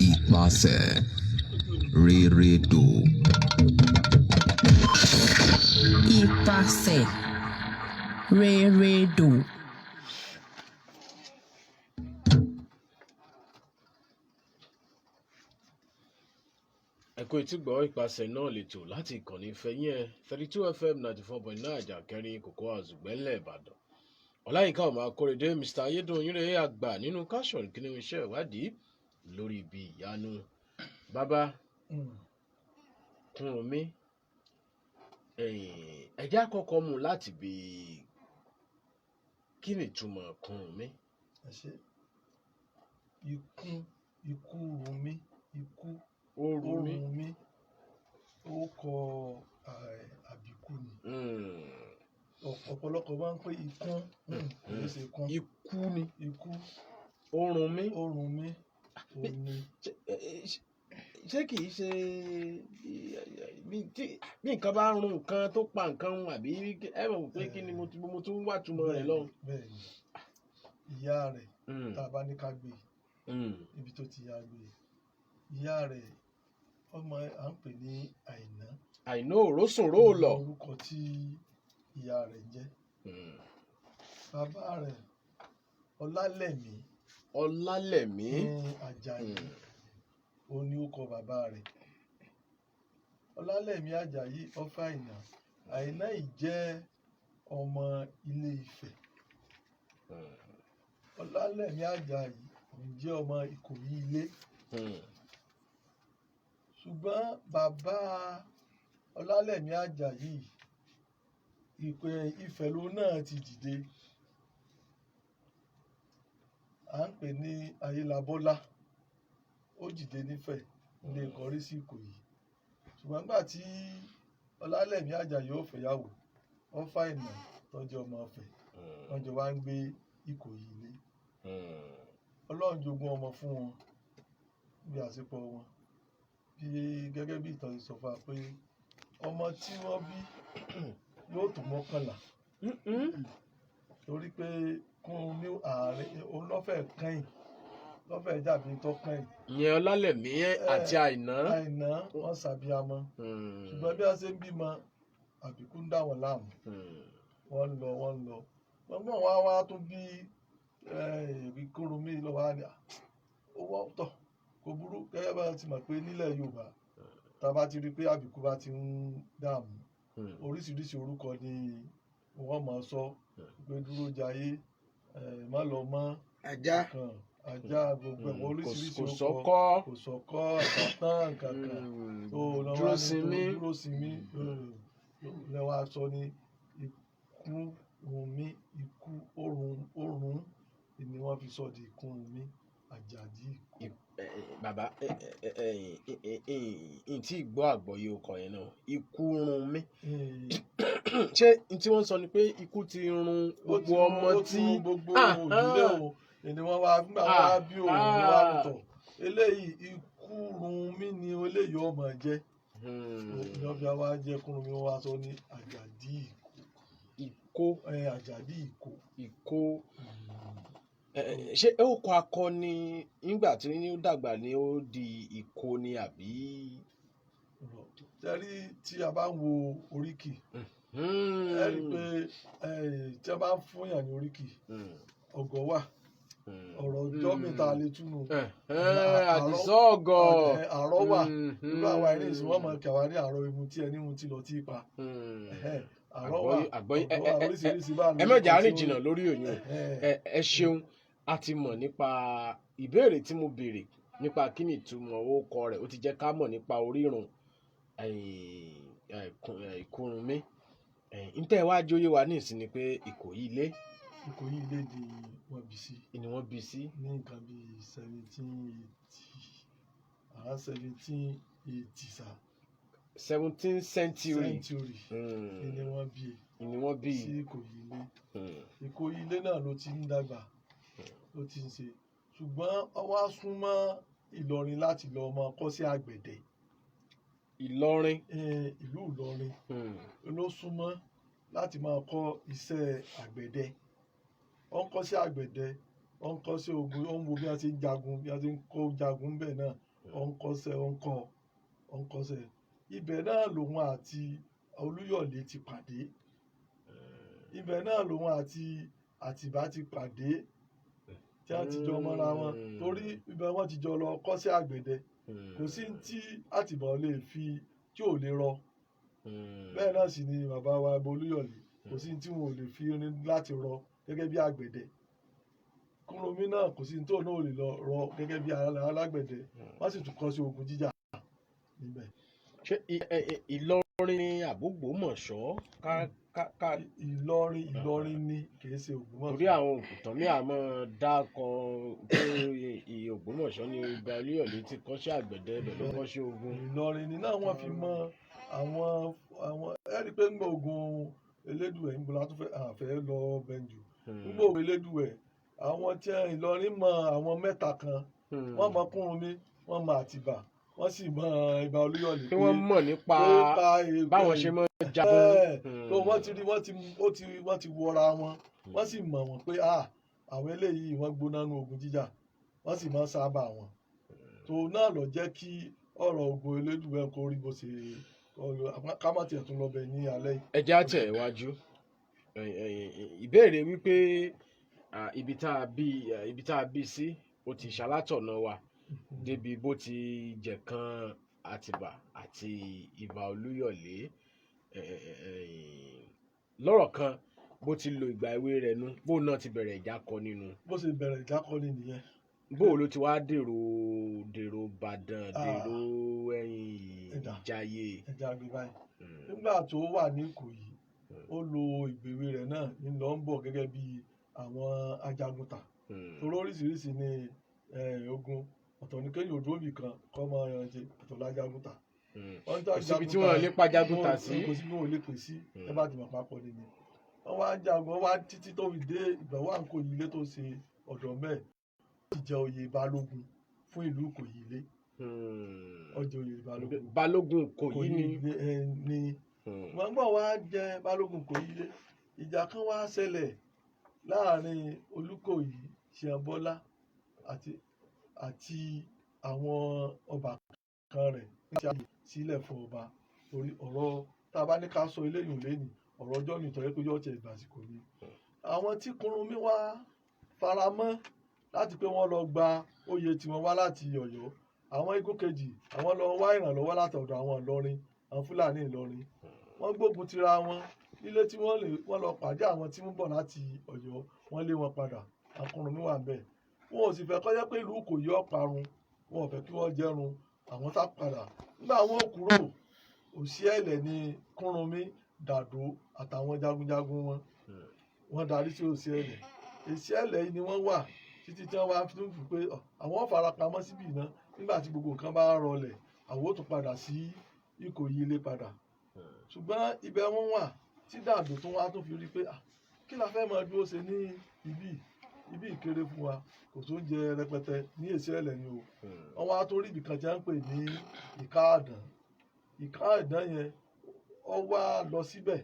Speaker 8: Ipasẹ̀ rérédò.
Speaker 9: Ipasẹ̀ rérédò.
Speaker 5: Ẹ̀kọ́ etígbọ̀ ìpasẹ̀ náà lè tò láti ìkànnì ìfẹ́yín ẹ̀ 32 FM 94.9 Àjàkẹ́rin Kòkó Àzùgbẹ́lẹ̀ Ìbàdàn. Ọláyínká ọmọ Akórèdé, Mr Ayédùn yúnrẹ́ àgbà nínú káṣọ̀n kínní iṣẹ́ ìwádìí lórí ibi ìyanu. Bàbá Kúnmi, ẹ̀já kọ́kọ́ mú láti bí kí ni ìtumọ̀ Kúnmi?
Speaker 7: Ẹ ṣe. Ikú, ikú run mí, ikú
Speaker 5: Ó rú
Speaker 7: ó
Speaker 5: mi.
Speaker 7: run mí, ó kọ àbíkú ni. Ọ̀pọ̀lọpọ̀ máa ń pè ikún, kò ní ṣe ikún.
Speaker 5: Ikú ni.
Speaker 7: Ikú.
Speaker 5: Ó run mí.
Speaker 7: Ó run mí, ó ní.
Speaker 5: Ṣé kìí ṣe bí nǹkan bá run nǹkan tó pa nǹkan run, àbí ẹ mọ̀ pé kí ni mo tún wá túmọ̀ rẹ̀ lọ?
Speaker 7: Bẹ́ẹ̀ ni, ìyá rẹ̀, tá a bá ní ká gbé níbi tó ti yá gbé, ìyá rẹ̀ ọmọ à ń pè ní Àìná.
Speaker 5: Àìná òrósùn róòlọ̀.
Speaker 7: Orúkọ tí ìyá rẹ̀ ń jẹ́. Bàbá rẹ̀ Ọlálẹ̀mí
Speaker 5: Ọlálẹ̀mí.
Speaker 7: ní Àjàyí, òun ni ó kọ bàbá rẹ̀. Ọlálẹ̀mí Àjàyí ọfẹ Àìná. Àìná yìí jẹ́ ọmọ Ilé Ifẹ̀. Ọlálẹ̀mí Àjàyí òun jẹ́ ọmọ Ìkòyí Ilé. Ṣùgbọ́n bàbá Ọlálẹ̀mí Àjàyí, ìpè Ifẹ̀ ló náà ti dìde. À ń pè ní Ayélabọ́lá. Ó dìde nífẹ̀ẹ́ ilé kọrí sí Ìkòyí. Ṣùgbọ́n nígbà tí Ọlálẹ̀mí Àjàyí ó fẹ́yàwó, ó fà Àìná tọ́jú ọmọ Ifẹ̀, wọ́n jọ wá ń gbé Ìkòyí Ilé. Ọlọ́run jogún ọmọ fún wọn bí àsepọ̀ wọn, bí gẹ́gẹ́ bí ìtàn ṣe sọ fún wa pé ọmọ tí wọ́n bí yóò tó 11, torí pé kún ní ààrẹ òun lọ́fẹ̀ẹ́ kẹ́yìn, lọ́fẹ̀ẹ́ dàbí tó kẹ́yìn.
Speaker 5: Ìyẹn Ọlálẹ̀mí àti Àìná.
Speaker 7: Àìná, wọ́n ṣàbíamọ, ṣùgbọ́n bí wọ́n ṣe ń bímọ, àbíkú ń dà wọ́n láàmú. Wọ́n ń lọ, wọ́n ń lọ, wọ́n mọ̀ wá wá tó bí Ìkúrúnmí lọ́wọ́ á ní owó tọ̀ kò burú. Gẹ́gẹ́ bá ti mọ̀ pé nílẹ̀ Yorùbá, tá a bá ti rí i pé àbíkú bá ti ń dààmú, oríṣiríṣi orúkọ ni wọ́n máa sọ pé dúró jayé, má lọ mọ́
Speaker 6: Ajá.
Speaker 7: kan ajá, gbogbo ẹ̀wọ̀n, oríṣiríṣi
Speaker 5: Kò
Speaker 7: orúkọ.
Speaker 5: sọ́kọ́.
Speaker 7: Kò sọ́kọ́, àbátán kankan tó lọ́wọ́
Speaker 5: Dúró
Speaker 7: á ní tó
Speaker 5: sinmi.
Speaker 7: Dúró sinmi lẹ́wọ́ aṣọ ni Ìkúrúnmí, ikú òrùn òrùn ni wọ́n fi sọ di Ìkúrúnmí Àjàdí Ìkó.
Speaker 5: Bàbá, n tí gbọ́ àgbọ́yé ọkọ̀ yẹn náà, ikú run mí. Ṣé n tí wọ́n sọ ni pé ikú ti run
Speaker 7: Ó ti
Speaker 5: gbogbo ọmọ
Speaker 7: ó ti
Speaker 5: tí
Speaker 7: run gbogbo
Speaker 5: Ah,
Speaker 7: òdílé
Speaker 5: ah.
Speaker 7: o ni wọ́n wá nígbà wọ́n wá bí òun ni wọ́n á tọ̀ eléyìí, ikú run mí ni eléyìí ọmọ jẹ́. Ní wọ́n fi wá jẹ́ Kúrúnmí, wọ́n wá sọ ní Àjàdí Ìkó.
Speaker 5: Ìkó.
Speaker 7: Àjàdí Ìkó.
Speaker 5: Ìkó. Ṣé ó kọ akọni nígbà tí ó dàgbà ni ó di Ìkó ni àbí?
Speaker 7: Tẹ́rí tí a bá ń wo oríkì, ẹ rí i pé tí a bá ń fúnyàn ní oríkì, ọ̀gọ̀ wà, ọ̀rọ̀ ọjọ́ mi ta lè túnú.
Speaker 5: Àdìsọ́ ọ̀gọ̀.
Speaker 7: Àrọ́ wà. Irú àwa ẹni ìsìn, wọ́n mọ̀ kí àwa ní àrọ́ imu tí ẹni mu ti lọ tí ì pa. Àrọ́ wà,
Speaker 5: Àgbọ́yé.
Speaker 7: ọ̀gọ̀ wà, oríṣiríṣi bá
Speaker 5: Ẹ mọ̀jà rìn jìnnà lórí òyìn. Ẹ ṣeun, a ti mọ̀ nípa ìbéèrè tí mo béèrè nípa kí ni ìtumọ̀ orúkọ rẹ̀. Ó ti jẹ́ ká mọ̀ nípa orírun Ìkúrúnmí. Ntẹ́ wá jóyè wa ní ìsìn ni pé Ìkòyí Ilé
Speaker 7: Ìkòyí Ilé ni wọ́n bí sí.
Speaker 5: Ni wọ́n bí sí.
Speaker 7: Ní nǹkan bíi 1780, around 1780 sa.
Speaker 5: 17th century.
Speaker 7: Century ni wọ́n bí
Speaker 5: Ni wọ́n bí.
Speaker 7: sí Ìkòyí Ilé. Ìkòyí Ilé náà ló ti ń dàgbà, ló ti ń ṣe, ṣùgbọ́n ó wá súnmọ́ Ìlọrin láti lọ máa kọ́ sí àgbẹ̀dẹ.
Speaker 5: Ìlọrin.
Speaker 7: Ìlú Ìlọrin ló súnmọ́ láti máa kọ́ iṣẹ́ àgbẹ̀dẹ. Ó ń kọ́ sí àgbẹ̀dẹ, ó ń kọ́ sí ogun, ó ń wo bí wọ́n ṣe ń jagun, bí wọ́n ṣe ń kó jagun bẹ́ẹ̀ náà. Ó ń kọ́ṣẹ́, ó ń kọ́, ó ń kọ́ṣẹ́. Ibẹ̀ náà lòun àti Olúyọ̀lé ti pàdé. Ibẹ̀ náà lòun àti Àtìbá ti pàdé, tí wọ́n ti jọ mọ́ra wọn, torí ibẹ̀ wọ́n ti jọ lọ kọ́ṣẹ́ àgbẹ̀dẹ. Kò sí ní tí Àtìbá ò lè fi tí ò lè rọ. Bẹ́ẹ̀ náà sì ni bàbá wa Olúyọ̀lé, kò sí ní tí wọn ò lè fi irin láti rọ gẹ́gẹ́ bí àgbẹ̀dẹ. Kúrúnmí náà, kò sí ní tóun náà ò lè lọ rọ gẹ́gẹ́ bí alágbẹ̀dẹ. Wọ́n sì tún kọ́ sí ogun jíjà níbẹ̀.
Speaker 5: Ṣé Ìlọrin ni àb'Ògbómọ̀ṣọ́ ká?
Speaker 7: Ìlọrin, Ìlọrin ni, kì í ṣe Ògbómọ̀ṣọ́.
Speaker 5: Torí àwọn òkùtàn mi àmọ́ dákọ pé Ògbómọ̀ṣọ́ ni Ọba Olúyọ̀lé ti kọ́ṣẹ́ àgbẹ̀dẹ, ibẹ̀ ló kọ́ṣẹ́ ogun.
Speaker 7: Ìlọrin ni náà wọ́n fi mọ àwọn. Ẹ rí i pé ńgbà ogun Elédùwẹ̀ ń bọ̀ látún fẹ́ àfẹ́ lọ bẹ̀njù, ńgbà ogun Elédùwẹ̀, àwọn tí Ìlọrin mọ àwọn mẹ́ta kan, wọ́n mọ Kúrúnmí, wọ́n mọ Àtìbà, wọ́n sì mọ Ìbà Olúyọ̀lé.
Speaker 5: Kí wọ́n mọ̀ nípa báwọn ṣe máa ń jagun.
Speaker 7: Tó wọ́n ti rí, wọ́n ti ó ti wọ́n ti wọra wọn, wọ́n sì mọ̀ wọ́n pé ah, àwọn eléyìí wọ́n gbóná nú ogun jíjà, wọ́n sì máa ń sábà wọn. Tó náà lọ jẹ́ kí ọ̀rọ̀ ogun Elédùwẹ̀ kó rí bó ṣe ká má tiẹ̀ tún lọ bẹ̀ ní alẹ́ yìí.
Speaker 5: Ẹ jẹ́ á tẹ̀ wájú. Ìbéèrè wípé ibi tá a bí ibi tá a bí sí, ó ti ṣalátọ̀nà wa débi bó ti jẹ̀kan Àtìbà àti Ìbà Olúyọ̀lé. Lọ́rọ̀ kan, bó ti lo ìgbà èwe rẹ̀ nu, bó náà ti bẹ̀rẹ̀ ìjà kọ nínú.
Speaker 7: Bó ṣe bẹ̀rẹ̀ ìjákọ́ni nìyẹn.
Speaker 5: Bó ló ti wá dèrò Ìbàdàn, dèrò ẹ̀yìn
Speaker 7: Ẹ̀dà.
Speaker 5: Ìjàyè?
Speaker 7: Ẹja gbé báyìí. Nígbà tó wà ní Ìkòyí, ó lo ìgbèwé rẹ̀ náà ní lọ ń bọ̀ gẹ́gẹ́ bí àwọn ajagunta, torí oríṣiríṣi ní ogun. Ọ̀tọ̀ ní kéèyàn ojú òbí kan kọ́ mọ ẹran jẹ, ọ̀tọ̀ lájagunta. Wọ́n ń
Speaker 5: Kò síbi tí wọ́n lè pa jagunta sí.
Speaker 7: Kò síbi wọ́n lè pè sí. Ẹ bá ti mọ̀ papọ̀ nìyẹn. Wọ́n wá ń jagun, wọ́n wá títí tó fi dé ìgbà wà ń kó ilé tó ṣe ọ̀dọ̀ mẹ́ẹ̀. Ó sì jẹ oyè balógun fún ìlú Ìkòyí ilé. Ó jẹ oyè balógun.
Speaker 5: Balógun Ìkòyí ni.
Speaker 7: Ilé ní wọ́n gbọ́ wá jẹ balógun Ìkòyí ilé. Ìjà kan wá ṣẹlẹ̀ láàrin Olúkòyí Ṣíànbọ́lá àti àwọn ọba kan rẹ̀ ní ti àyè sílẹ̀ fún ọba, torí ọ̀rọ̀ tá a bá ní ká sọ eléyìí lẹ́nìí, ọ̀rọ̀ ọjọ́ mi tọ́jú pé yóò tẹ̀ ìgbàsíkò ni. Àwọn tí Kúrúnmí wá faramọ́ láti pé wọ́n lọ gba oyè tiwọn wá láti Ọ̀yọ́, àwọn igun kejì, àwọn lọ wá ìrànlọ́wọ́ látọ̀dọ̀ àwọn Ìlọrin, àwọn Fúlàní Ìlọrin. Wọ́n gbógun tira wọn nílé tí wọ́n lè wọ́n lọ pàdé àwọn tí ń bọ̀ láti Ọ̀yọ́, wọ́n lé wọn padà. Àwọn Kúrúnmí wà ńbẹ̀, wọn ò sì fẹ́ kó jẹ́ pé ìlú Ìkòyí ó parun. Wọn ò fẹ́ kí wọ́n jẹ́run àwọn tá padà. Nígbà wọn ò kúrò, Òsíẹ̀lẹ̀ ní Kúrúnmí, Dàdó àtàwọn jagunjagun wọn, wọ́n darí sí Òsíẹ̀lẹ̀. Òsíẹ̀lẹ̀ yìí ni wọ́n wà títí tí wọ́n wá tún fi pé àwọn farapamọ́ síbì náà. Nígbà tí gbogbo nǹkan bá rọlẹ̀, àwọn ò tún padà sí Ìkòyí ilé padà. Ṣùgbọ́n ibẹ̀ wọ́n wà tí Dàdó tún wá tún fi rí pé, kí la fẹ́ máa dúró ṣe ní ibí? Ibí ìkéré fún wa, kò tó ń jẹ rẹpẹtẹ ní Òsíẹ̀lẹ̀ ni o. Wọ́n wá tó rí ibìkan tí wọ́n ń pè ní Ìkáàdàn. Ìkáàdàn yẹn, ó wá lọ síbẹ̀.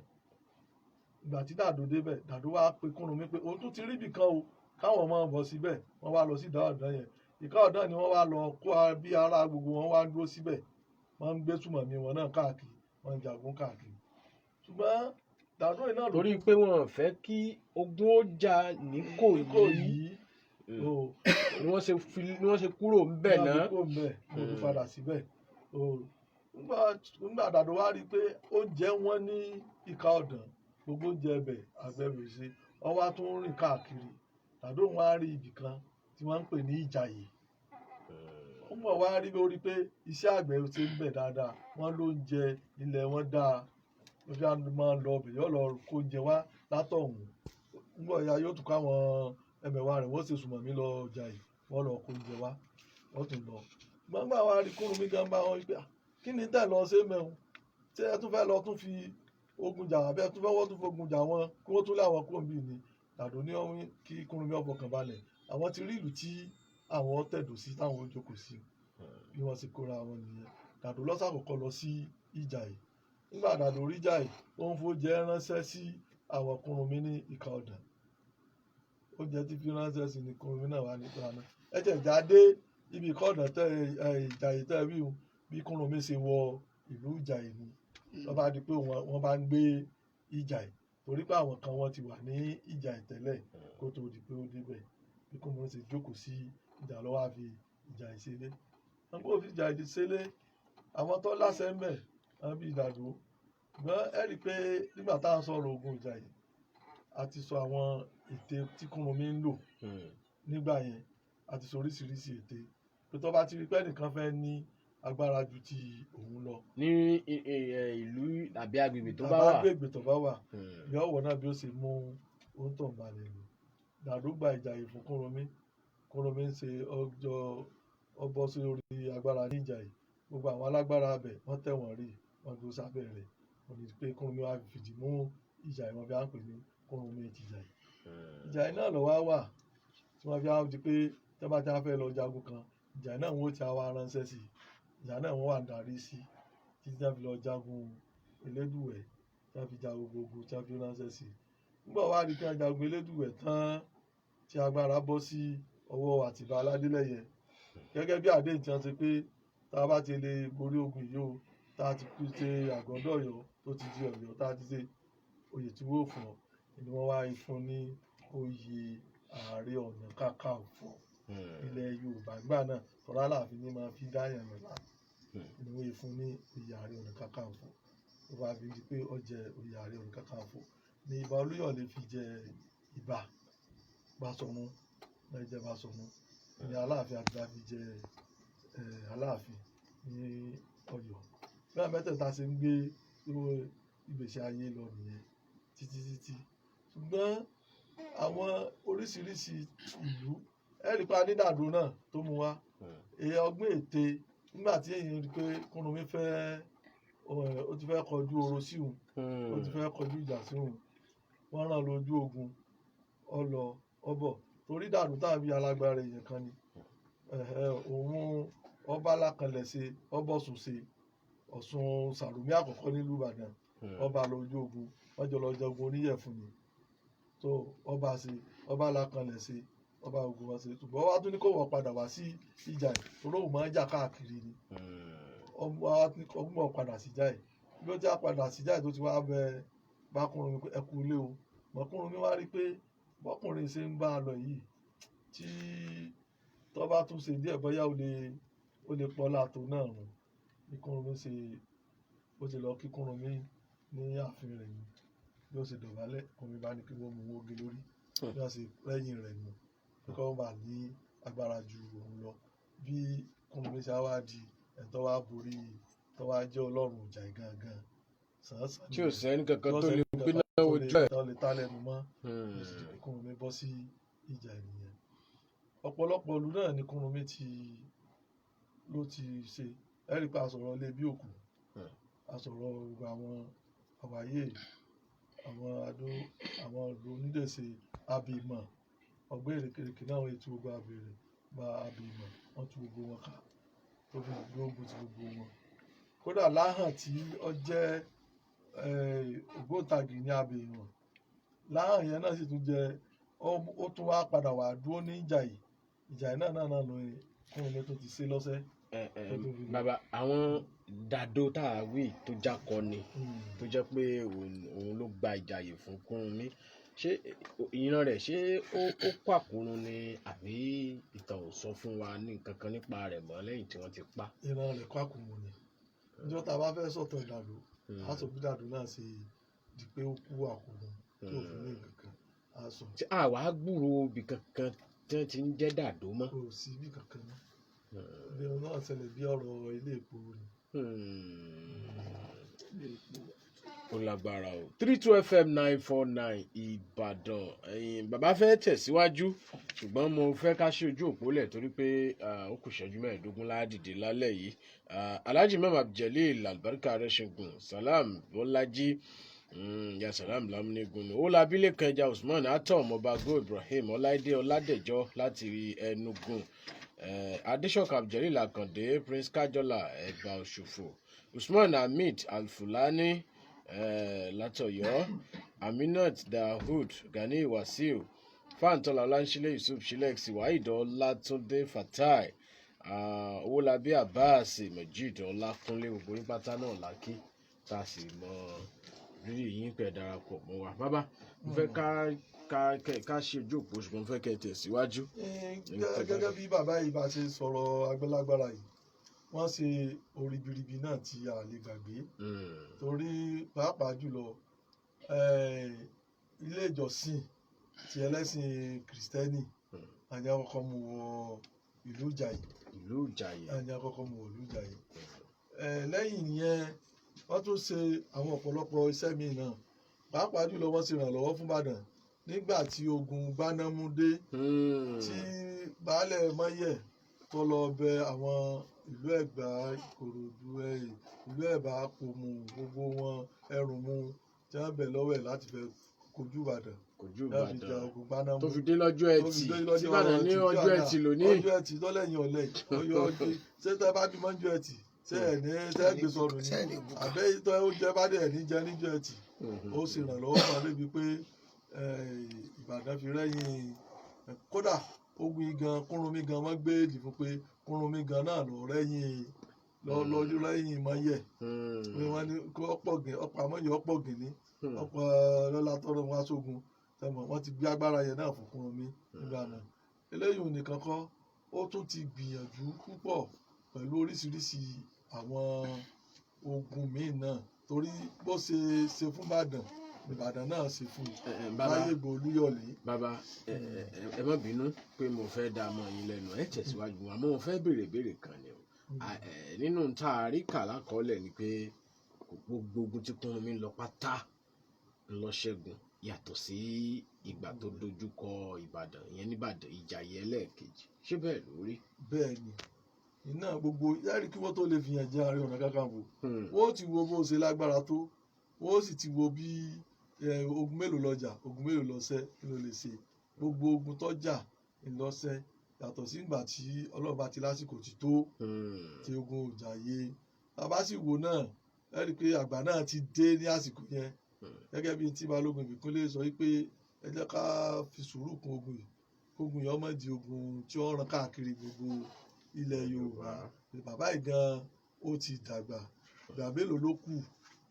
Speaker 7: Ìgbà tí Dàdó débẹ̀, Dàdó wá pe Kúrúnmí pé òun tún ti rí ibìkan o, káwọn máa bọ̀ síbẹ̀. Wọ́n wá lọ sí Ìkáàdàn yẹn. Ìkáàdàn ni wọ́n wá lọ kó bí ara gbogbo wọn wá dúró síbẹ̀. Wọ́n ń gbé sùmọ̀mí wọn náà káàkiri, wọ́n ń jagun káàkiri. Ṣùgbọ́n Dàdó yìí náà ló
Speaker 5: Torí pé wọn fẹ́ kí ogun ó jà ní Ìkòyí
Speaker 7: Ìkòyí o
Speaker 5: ni wọ́n ṣe fi ni wọ́n ṣe kúrò ńbẹ̀ náà.
Speaker 7: Kó ńbẹ̀, mo tún padà síbẹ̀ o. Nígbà Dàdó wá rí i pé oúnjẹ wọn ní Ìka Ọ̀dàn, gbogbo oúnjẹ ẹbẹ̀ àgbẹ̀rù ṣe, wọ́n wá tún rìn káàkiri. Dàdó wọn á rí ibì kan tí wọ́n ń pè ní Ìjàyè. Ó mọ̀ wá rí lórí pé iṣẹ́ àgbẹ̀ ṣe ń bẹ̀ dáadáa, wọ́n ló ń jẹ ilẹ̀ wọn dáa. Ló fi máa ń lọ ọbẹ̀, yóò lọ kó oúnjẹ wá látọ̀hún. Nígbà ya yóò tún káwọn ẹmẹ̀wà rẹ̀, wọ́n ṣe sùmọ̀mí lọ Ìjàyè, wọ́n lọ kó oúnjẹ wá, wọ́n tún lọ. Gbọ́ngbà wa rí Kúrúnmí gan bá wọn pé, "Kí ni tẹ̀ lọ ṣe mẹ́un? Ṣé ẹ tún fẹ́ lọ tún fi ogun jà, àbí ẹ tún fẹ́ wọ́n tún fi ogun jà wọn kí wọ́n tún lé àwọn kúrò níbí ni?" Dàdó ní wọ́n kí Kúrúnmí ó fọkàn balẹ̀, àwọn ti rí ìlú tí àwọn tẹ̀dó sí táwọn ó jókòó sí. Bí wọ́n ṣe kóra wọn nìyẹn. Dàdó lọ́sàkọ́kọ́ lọ sí Ìjàyè. Nígbà Dàdó rí Ìjàyè, ó ń fóúnjẹ ránṣẹ́ sí àwọn Kúrúnmí ní Ìka Ọ̀dàn. Oúnjẹ tí fi ránṣẹ́ sí ni Kúrúnmí náà wà nípa náà. Ẹ tẹ̀ jáde ibi Ìka Ọ̀dàn tẹ Ìjàyè tẹ́ rí un. Bí Kúrúnmí ṣe wọ ìlú Ìjàyè ni wọ́n bá di pé wọ́n bá ń gbé Ìjàyè, torí pé àwọn kan wọ́n ti wà ní Ìjàyè tẹ́lẹ̀ kó tó di pé ó débẹ̀. Bí Kúrúnmí ṣe jókòó sí ìjà lọ́wọ́, á fi Ìjàyè ṣẹlẹ̀. Wọ́n kò fi Ìjàyè ṣẹlẹ̀, àwọn tó láṣẹ ń bẹ̀ wọ́n bí Dàdó. Ṣùgbọ́n ẹ rí i pé nígbà tá à ń sọ̀rọ̀ ogun Ìjàyè, a ti sọ àwọn ète tí Kúrúnmí ń lò nígbà yẹn. A ti sọ oríṣiríṣi ète pé tó bá ti rí pé ẹnìkan fẹ́ ní agbára ju ti òun lọ
Speaker 5: ní ìlú àbí agbègbè tó bá wà,
Speaker 7: agbègbè tó bá wà, yóò wọ̀ náà bí ó ṣe mú ohun tó ń balẹ̀ lò. Dàdó gba Ìjàyè fún Kúrúnmí. Kúrúnmí ń ṣe ọjọ́ ọbọ̀ sí orí agbára ní Ìjàyè. Gbogbo àwọn alágbára abẹ wọ́n tẹ̀ wọ́n rí, wọ́n dúró sábẹ́ rẹ̀. Wọ́n ní pé Kúrúnmí wá fìdí mú Ìjàyè, wọ́n fi á ń pè ní Kúrúnmí tìjàyè. Ìjàyè náà ló wá wà tí wọ́n fi á di pé tí wọ́n bá ti á fẹ́ lọ jagun kan, Ìjàyè náà wọ́n ó ti wá ránṣẹ́ sí i. Ìjà náà wọ́n wà ń darí sí títí tí wọ́n fi lọ jagun Elédùwẹ̀, tí wọ́n fi jagun gbogbo tí wọ́n fi ránṣẹ́ sí i. Nígbà wá di pé wọ́n jagun Elédùwẹ̀ tán, tí agbára bọ́ sí ọwọ́ Àtìbà Aládélẹ́yẹ, gẹ́gẹ́ bí àdéhùn tí wọ́n ṣe pé tá a bá ti lè borí ogun yìí o, tá a ti kú ṣe Àgọ́dọ̀ Ọ̀yọ́ tó ti di Ọ̀yọ́, tá a ti ṣe oyè tí wọ́n fún ọ. Ni wọ́n wá fún ní oyè Ààrẹ Ọ̀nà Kakanfò ilẹ̀ Yorùbá gbà náà. Tọ́lá Aláàfin ní máa fi dáyàn lọ́lá ni wọ́n fún ní oyè Ààrẹ Ọ̀nà Kakanfò. Ó bá fi di pé ó jẹ oyè Ààrẹ Ọ̀nà Kakanfò ní Ìbà Olúyọ̀lé fi jẹ Ìbà Basọ̀run náà, jẹ Basọ̀run ní Aláàfin Àtìbà fi jẹ Aláàfin ní Ọ̀yọ́. Bí àwọn mẹ́tẹ̀ẹ̀ta ṣe ń gbé ìgbésí ayé lọ nìyẹn títí títí. Ṣùgbọ́n àwọn oríṣiríṣi ìlú ẹ̀rí pa nídàdó náà tó mú wá èyí ọgbọ́n ète nígbà tí èyí rí pé Kúrúnmí fẹ́, ó ti fẹ́ kọjú oró sí òun, ó ti fẹ́ kọjú ìjà sí òun, wọ́n rán lójú ogun, ọlọ ọbọ̀ torí dàdú tàbí alágbára èèyàn kan ni. Òun ọba alákanlẹ̀ ṣe ọbọ̀sùn ṣe Ọ̀ṣun Sàrùmí àkọ́kọ́ nílùú Ìbàdàn. Ọba lójú ogun, wọ́n jọ lọ jagun oníyẹ̀fun ni tó ọba ṣe, ọba alákanlẹ̀ ṣe, ọba ogun wọn ṣe. Ṣùgbọ́n wọ́n tún ní kó wọ́n padà wá sí ìjà yìí torí òun máa ń jà káàkiri ni. Ọmọ padà sí ìjà yìí. Bí ó ti á padà sí ìjà yìí tó ti wá bẹ bákùnrin pé ẹ kú ilé o, mọ̀kùnrin mi wá rí pé bọ́kùnrin ṣe ń bá a lọ yìí, tí tó bá tún ṣe díẹ̀ bóyá ó lè pọ́ láàtò náà rùn bí Kúrúnmí ṣe ó ti lọ kí Kúrúnmí ní ààfin rẹ̀ ni. Bí ó ṣe dọ̀bálẹ̀, Kúrúnmí bá ní kí wọ́n mú oge lórí. Bí wọ́n ṣe rẹ́yìn rẹ̀ nù kí wọ́n bá ní agbára ju òun lọ. Bí Kúrúnmí ṣe wá di ẹ̀ tó wá borí, tó wá jẹ́ Ọlọ́run ìjà gangan sàn-án.
Speaker 5: Tí ò sẹ́ni kankan tó lè gbéná ojú ẹ̀.
Speaker 7: Tó lè tá lẹ́nu mọ́. Ó sì di pé Kúrúnmí bọ́ sí ìjà ènìyàn. Ọ̀pọ̀lọpọ̀ ìlú náà ni Kúrúnmí ti ló ti ṣe. Ẹ rí i pé a sọ̀rọ̀ ilé bí òkú, a sọ̀rọ̀ gbogbo àwọn àwáyé, àwọn adó, àwọn ìlú onídẹ̀ẹ́sẹ̀ abìmọ̀ ọ̀gbẹ́ èrèkèrèkè náà, wọ́n ti gbogbo abèrè gba abìmọ̀, wọ́n tú gbogbo wọn ká tó fi gbógun ti gbogbo wọn. Kódà Láhàn tí ó jẹ́ ògbóǹtagì ní abìmọ̀, Láhàn yẹn náà sì tún jẹ́, ó tún wá padà wá dúró ní Ìjàyè. Ìjàyè náà ló Kúrúnmí tó ti ṣe lọ́sẹ̀.
Speaker 5: Bàbá, àwọn Dàdó tá a wí tó jákọ ni, tó jẹ́ pé òun ló gba Ìjàyè fún Kúrúnmí, ṣé ìran rẹ̀ ṣé ó kó àkórun ni, àbí ìtàn ò sọ fún wa ní nǹkan kan nípa rẹ̀ mọ́ lẹ́yìn tí wọ́n ti pa?
Speaker 7: Ìran rẹ̀ kó àkórun ni. Níjọ́ tá a bá fẹ́ sọ̀tàn Dàdó, a sọ bí Dàdó náà ṣe di pé ó kú àkórun tí ò fi ní nǹkan kan, a sọ.
Speaker 5: Tí àwa gbúròó ibì kankan tí wọ́n ti ń jẹ́ Dàdó mọ́?
Speaker 7: Kò sí ibì kankan mọ́. Bí ọ̀rọ̀ náà ṣẹlẹ̀ bí ọ̀rọ̀ ilé epo ni. Ilé epo.
Speaker 5: Ó lágbára o. 32 FM 949 Ìbàdàn. Ẹ̀yin bàbá fẹ́ tẹ̀síwájú, ṣùgbọ́n mo fẹ́ ká ṣe ojú òpó lẹ̀ torí pé ó kù ìṣẹ́jú 15 ládìde lálẹ́ yìí. Alhaji Imam Abduljalil Albarka Rẹ́ṣẹ̀gùn Salam Bọ́lájí, ya Salam Lamnigun Owólabílẹ̀ Kẹjà Usman Atom Ọbago Ibrahim Ọláìdé Ọládẹjọ láti Enugu, Adéṣọ̀kan Abduljalil Akande, Prince Kájọlá Ẹ̀gbá Òṣùfò, Usman Hamid Alfulani látọ̀yọ́, Aminat Dahood, Gani Wasiu Fáńtọ́lá, Ọláńṣílẹ̀ Yusuf Shilex, Waheed Ọlátúndé Fatai, Owólabí Abbas, Mejid Ọlákúnlé, gbogbo yín pátá náà lákì tá a sì mọ rírì yín pẹ̀ darapọ̀ mọ́ wa. Bàbá, mo fẹ́ ká ṣe ojú òpó, ṣùgbọ́n mo fẹ́ kẹ́ ẹ tẹ̀síwájú.
Speaker 7: Gẹ́gẹ́ bí bàbá yìí bá ṣe sọ̀rọ̀ agbálagbára yìí, wọ́n ṣe oribiribi náà tí a lè gbàgbé, torí pàápàá jùlọ ilé ìjọsìn ti ẹlẹ́sìn Kìrìsìtẹ́nì àní àkọ́kọ́ mú wọ ìlú Ìjàyè.
Speaker 5: Ìlú Ìjàyè.
Speaker 7: Àní àkọ́kọ́ mú wọ ìlú Ìjàyè. Lẹ́yìn ìyẹn, wọ́n tún ṣe àwọn ọ̀pọ̀lọpọ̀ iṣẹ́ míì náà. Pàápàá jùlọ, wọ́n ṣe ìrànlọ́wọ́ fún Ìbàdàn nígbà tí ogun Gbanámú dé, tí baálẹ̀ Mọ́yẹ̀ tó lọ bẹ àwọn ìlú Ẹ̀gbá, Ìkòròdú, ìlú Ẹ̀bá, Kòmù, gbogbo wọn, Ẹrùnmú, tí wọ́n bẹ̀ lọ́wọ́ ẹ̀ láti fẹ́ kojú Ìbàdàn.
Speaker 5: Kojú
Speaker 7: tí wọ́n fi ja
Speaker 5: Ìbàdàn.
Speaker 7: Ogun Gbanámú.
Speaker 5: Tó fi dé lọ́jọ́
Speaker 7: tó
Speaker 5: Ẹtì
Speaker 7: fi dé lọ́jọ́
Speaker 5: tí Ìbàdàn ní
Speaker 7: Ẹtì,
Speaker 5: ọjọ́ Ẹtì lónìí.
Speaker 7: Ọjọ́ Ẹtì tọ́lẹ̀yìn ọ̀lẹ́ ọjọ́ ọjọ́. Ṣé tẹ́ bá bímọ ọjọ́ Ẹtì, ṣé ẹ̀ ní tẹ́ gbé sọnù ní
Speaker 6: Ṣé ẹ̀ ní bùkà?
Speaker 7: Àbẹ́ tọ́ oúnjẹ bá dẹ̀ ní jẹ níjọ́ Ẹtì. Ó sì rànlọ́wọ́ fún wa débi pé Ìbàdàn fi rẹ́yìn. Kódà ogun yìí gan, Kúrúnmí gan, wọ́n gbé èdè fún pé Kúrúnmí gan náà lọ rẹ́yìn lọ́jọ́ rẹ́yìn Mọ́yẹ̀, pé wọ́n ní kó ọ̀pọ̀ gìn ọ̀pọ̀ àmọ́yẹ̀ ọ̀pọ̀ gìn ní. Ọ̀pọ̀ lọ́la tọrọ wọn aṣogun tẹmọ̀, wọ́n ti gbé agbára yẹn náà fún Kúrúnmí nígbà náà. Eléyìí ò nìkan kọ́, ó tún ti gbìyànjú púpọ̀ pẹ̀lú oríṣiríṣi àwọn ogun míì náà, torí bó ṣe ṣe fún Ìbàdàn, Ìbàdàn náà ṣe fún un
Speaker 5: Bàbá,
Speaker 7: láyé ìgbà Olúyọ̀lé.
Speaker 5: Bàbá, ẹ ẹ ẹ má bínú pé mo fẹ́ dá mọ́ yín lẹ́nu, ẹ tẹ̀síwájú, àmọ́ mo fẹ́ béèrè béèrè kan ni o. Nínú tá a rí kà lákọọ́lẹ̀ ni pé gbogbo ogun tí Kúrúnmí lọ pátá ńlọ ṣẹ́gun, yàtọ̀ sí ìgbà tó dojú kọ Ìbàdàn, ìyẹn nìbàdàn, Ìjàyè ẹlẹ́ẹ̀kejì. Ṣé bẹ́ẹ̀ ló rí?
Speaker 7: Bẹ́ẹ̀ ni, iná gbogbo yẹ́rì kí wọ́n tó lè fìyàn jẹ Ààrẹ Ọ̀nà Kakanfò, wọ́n ó ti wo bó ṣe lágbára tó, wọ́n ó sì ti wo bí ogun mélòó lọ́jà, ogun mélòó lọ́sẹ̀ kí ló lè ṣe. Gbogbo ogun tọ́jà ńlọ́sẹ̀, yàtọ̀ sí ìgbà tí Ọlọ́run bá ti lásìkò ti tó tí ogun Ìjàyè. Bàbá sì wò náà, ẹ rí i pé àgbà náà ti dé ní àsìkò yẹn, gẹ́gẹ́ bí tí Balógun Ìbíkúnlé sọ wípé ẹ jẹ́ ká fi sùúrù kún ogun yìí, kógun yìí ọmọ di ogun tí ó ràn káàkiri gbogbo ilẹ̀ Yorùbá. Bàbá yìí gan ó ti dàgbà, ìgbà mélòó ló kù,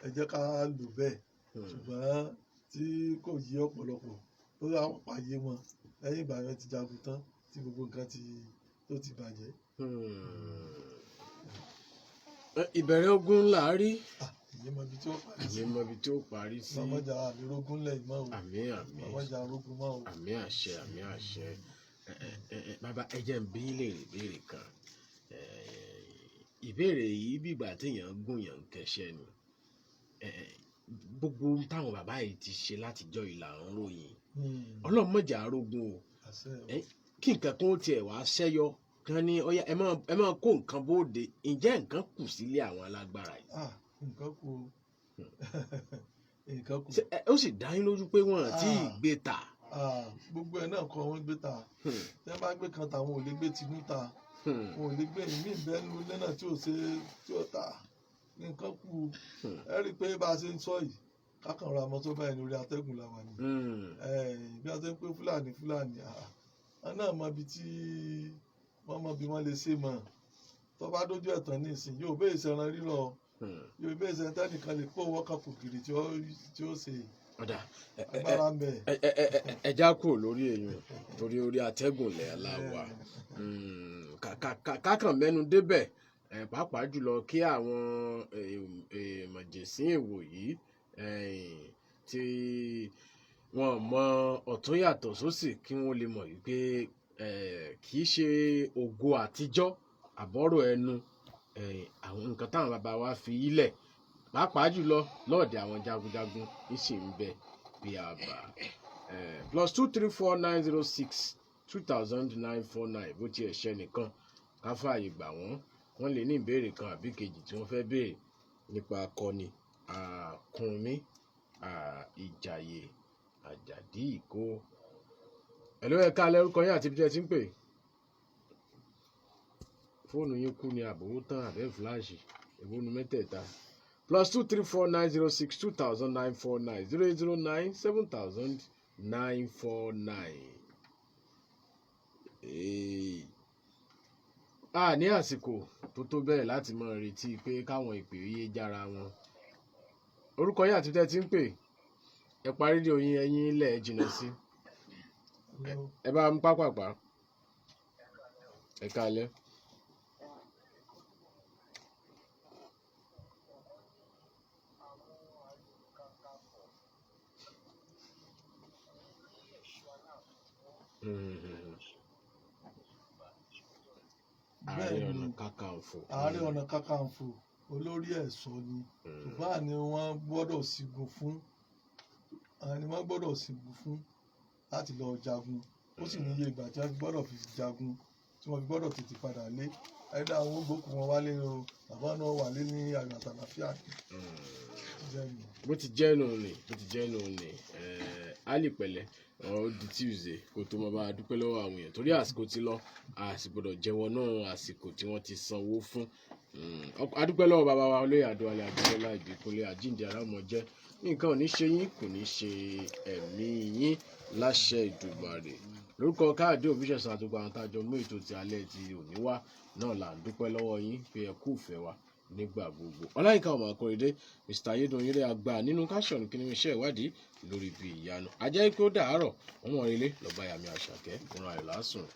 Speaker 7: ẹ jẹ́ ká lò bẹ́ẹ̀. Ṣùgbọ́n tí kò yí ọ̀pọ̀lọpọ̀ tó yà pààyè wọn lẹ́yìn ìgbà yẹn ti jagun tán, tí gbogbo nǹkan ti tó ti bàjẹ́.
Speaker 5: Ìbẹ̀rẹ̀ ogun là á rí.
Speaker 7: Ah, ìyẹn mọ ibi tí ó parí sí.
Speaker 5: Àmì mọ ibi tí ó parí sí.
Speaker 7: Mọ̀mọ́jà àlérógún lẹ́yìn mọ́ o.
Speaker 5: Àmín, àmín.
Speaker 7: Mọ̀mọ́jà arógún mọ́ o.
Speaker 5: Àmín àṣẹ, àmín àṣẹ. Ẹ ẹ ẹ ẹ, bàbá, ẹ jẹ́ n bi yín léèrè ìbéèrè kan. Ìbéèrè yìí bí ìgbà téèyàn ń gùn yàn ń kẹṣẹ́ ni. Gbogbo ohun táwọn bàbá yìí ti ṣe látijọ́ ìlà ń ròyìn, Ọlọ́run má jẹ́ arógun o.
Speaker 7: Àṣẹ o.
Speaker 5: Kí nǹkan kan ó tiẹ̀ wá ṣẹ́yọ kan ní ọyá, ẹ máa kó nǹkan bóde, ǹjẹ́ nǹkan kù sílé àwọn alágbára yìí?
Speaker 7: Ah, nǹkan kù o, nǹkan kù.
Speaker 5: Ṣé, ó sì dá yín lójú pé wọ́n àti
Speaker 7: Ah.
Speaker 5: ìgbé ta?
Speaker 7: Ah, gbogbo ẹ̀ náà kọ́ wọ́n gbé ta. Tẹ́ bá gbé kan tàwọn ò lè gbé tinú ta. Wọn ò lè gbé ìmí ìbẹ́nu ilé náà tí ò ṣe tí ò ta. Nǹkan kù. Ẹ rí i pé bá a ṣe ń sọ yìí, kákan ra mọ́tò báyìí lórí atẹ́gùn la wà ní. Bí a ṣe ń pé Fúlàní Fúlàní, ah, wọn náà mọ ibi tí wọ́n mọ bí wọ́n lè ṣe mọ̀. Tó bá dójú ẹ̀ tán nísìn, yóò bẹ́ẹ̀ ṣẹran rírọ̀, yóò bẹ́ẹ̀ ṣẹran tẹ́nìkan lè kó wọ́kàn kò gìrì tí ó ṣe.
Speaker 5: Ọ̀dà,
Speaker 7: Agbára ń bẹ.
Speaker 5: ẹ já kúrò lórí èèyàn torí orí atẹ́gùn lẹ̀ la wà. Kákàn mẹ́nu débẹ̀, pàápàá jùlọ kí àwọn màjèsín èwò yìí tí wọn mọ ọ̀tún yàtọ̀ sósì, kí wọ́n lè mọ̀ wípé kì í ṣe ògo àtijọ́ àbọ̀rọ̀ ẹnu, àwọn nǹkan táwọn bàbá wa fi ilẹ̀, pàápàá jùlọ lọ́ọ̀dẹ̀ àwọn jagunjagun ń sì ń bẹ bí a bá. +234 906 2949, bó tiẹ̀ ṣe nìkan ká fààyè gbà wọ́n, wọ́n lè ní ìbéèrè kan àbí kejì tí wọ́n fẹ́ béèrè nípa akọni Kúrúnmí Ìjàyè Àjàdí Ìkó. Hello, ẹ káalẹ́, orúkọ yín àti ibi tí ẹ ti ń pè. Fóònù yín kú ni àbòwó tán àbẹ́ flash, èwo nu mẹ́tẹ̀ẹ̀ta? +234 906 2949, 0809 7949. A ní àsìkò tó tó bẹ́ẹ̀ láti máa retí pé káwọn ìpè yé jára wọn. Orúkọ yín àti ibi tí ẹ ti ń pè. Ẹ parí rédíò yín, ẹ̀yin ilẹ̀ jìnnà sí. Ẹ bá ń pápápá. Ẹ káalẹ́. Ààrẹ
Speaker 7: Bẹ́ẹ̀
Speaker 5: Ọ̀nà
Speaker 7: ni.
Speaker 5: Kakanfò.
Speaker 7: Ààrẹ Ọ̀nà Kakanfò, olórí ẹ̀ṣọ́ ni, ṣùgbọ́n àní wọ́n gbọ́dọ̀ sígun fún, àní wọ́n gbọ́dọ̀ sígun fún láti lọ jagun. Ó sì níye ìgbà tí wọ́n fi gbọ́dọ̀ fi jagun, tí wọ́n fi gbọ́dọ̀ tètè padà lé ẹ̀dá àwọn ògbókù wọn wálé o, bàbá náà wálé ní ayọ̀ àtàlàfíà ni. Jẹ́ mi.
Speaker 5: Bó ti jẹ́ nù ni, bó ti jẹ́ nù ni. Ali pẹ̀lẹ́, ó di Tuesday kó tó máa bá a dúpẹ́ lọ́wọ́ àwọn èèyàn torí àsìkò ti lọ, a sì gbọ́dọ̀ jẹ́wọ́ náà àsìkò tí wọ́n ti sanwó fún. A dúpẹ́ lọ́wọ́ bàbá wa olóyè Adéwálé Adéwọlá Ìbíkúnlé, àjíǹde arámọjẹ́. Nǹkan ò ní ṣe yín, kò ní ṣe ẹ̀mí yín láṣẹ Ìdùmarè. Lórúkọ Káàdé Òbíṣẹ̀sán àtúgbò àwọn tá a jọ mú ètò ti alẹ́ ti òní wá náà là ń dúpẹ́ lọ́wọ́ yín pé ẹ kú ìfẹ́ wa. Nígbà gbogbo, Ọláyínká ọmọ Akóredé, Mr Ayédùn eré àgbà nínú káṣọ̀nù kí ni iṣẹ́ ìwádìí lórí ibi ìyanu. Ajá ikú, ó dàárọ̀, wọ́n mọ̀ relé lọ́ba yàmi àṣàkẹ́ òun àyè lásùn.